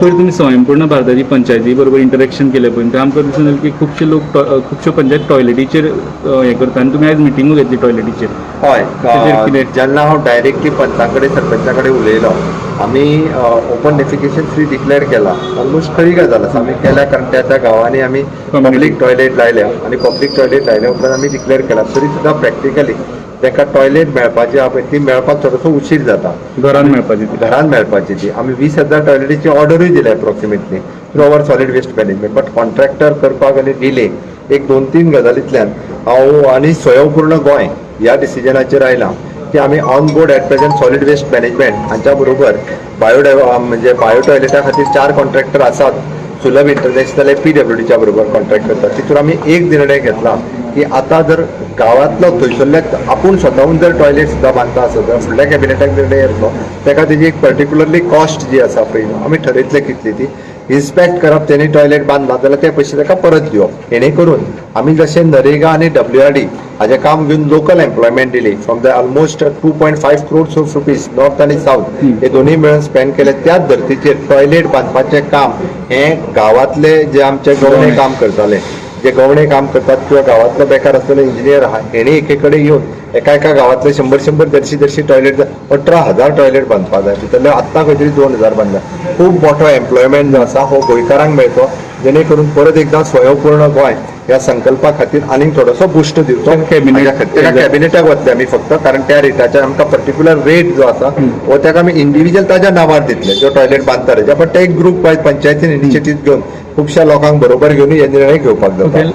पयर तुमी स्वयंपूर्ण भारताची पंचायती बरोबर इंटरेक्शन केलें पळय, थंय आमकां दिसून येयलें की खुबशे लोक खुबश्यो पंचायत टॉयलेटीचेर हें करता आनी तुमी आयज मिटिंगूय घेतली टॉयलेटीचेर. हय. तेचेर कितें? जेन्ना हांव डायरेक्टली पंचा कडेन, सरपंचा कडेन उलयलो, आमी ओपन डेफिकेशन फ्री डिक्लेअर केला. ऑलमोस्ट खरी गजाल आसा, आमी केल्या, कारण त्या त्या गांवांनी आमी पब्लीक टॉयलेट लायल्या आनी पब्लीक टॉयलेट लायल्या उपरांत आमी डिक्लेअर केला. तरी सुद्दां प्रॅक्टिकली तांकां टॉयलेट मेळपाची आहा पळय, ती मेळपाक थोडोसो उशीर जाता. घरान मेळपाची ती. घरान मेळपाची ती. आमी 20,000 टॉयलेटीची ऑर्डरूय दिल्या approximately through our solid waste management, but contractor करपाक आनी डिले एक दोन तीन गजालींतल्यान हांव आनी स्वयंपूर्ण गोंय ह्या डिसिजनाचेर आयला की आमी on board at present solid waste management हांच्या बरोबर बायोडाय म्हणजे बायो टॉयलेटा खातीर चार कॉन्ट्रॅक्टर आसात. सुलभ इंटरनॅशनल पीडब्ल्यूडीच्या बरोबर कॉन्ट्रॅक्ट करतात. तितून आमी एक निर्णय घेतला की आतां जर गांवांतलो थंयसरल्या आपूण स्वताहून जर टॉयलेट सुद्दां बांदता आसत जाल्यार फुडल्या कॅबिनेटाक निर्णय येतलो. ताका तेजी एक पर्टिक्युलरली कॉस्ट जी आसा पळय न्हू, आमी ठरयतले कितली ती. इन्स्पेक्ट करप, तेणी टॉयलेट बांदला जाल्यार ते पयशे ताका परत दिवप. येणे करून आमी जशें नरेगा आनी डब्ल्यूआरडी हाजें काम घेवन लोकल एम्प्लॉयमेंट दिली, from the almost 2.5 crores of rupees north आनी सावथ हे दोन्ही मेळून स्पेंड केले, त्याच धर्तीचेर टॉयलेट बांदपाचें काम हें गांवांतले जे आमचे गवणे काम करताले, जे गवणे काम करतात किंवा गांवांतलो बेकार आसलेलो इंजिनियर आहा, हेणी एके कडेन येवन एका एका गांवांतले शंबर शंबर, देडशे देडशे टॉयलेट, 18,000 टॉयलेट बांदपाक जाय. भितरले आत्तां खंय तरी 2000 बांदल्या. खूब मोठो एम्प्लॉयमेंट जो आसा हो गोंयकारांक मेळटलो, जेणे करून परत एकदां स्वयंपूर्ण गोंय ह्या संकल्पा खातीर आनीक थोडोसो बुस्ट दिवचो. कॅबिनेट- हाज्या खातीर ताका कॅबिनेटाक वतले आमी फक्त, कारण त्या रेटाचे आमकां पर्टिक्युलर रेट जो आसा हो ताका आमी इंडिव्हिज्युअल ताज्या नांवार दितले जो टॉयलेट बांदता तेज्या. बट ते एक ग्रूप वायज पंचायतीन इनिशिएटीव घेवन खुबश्या लोकांक बरोबर घेवन हे निर्णय घेवपाक जाता. ओके.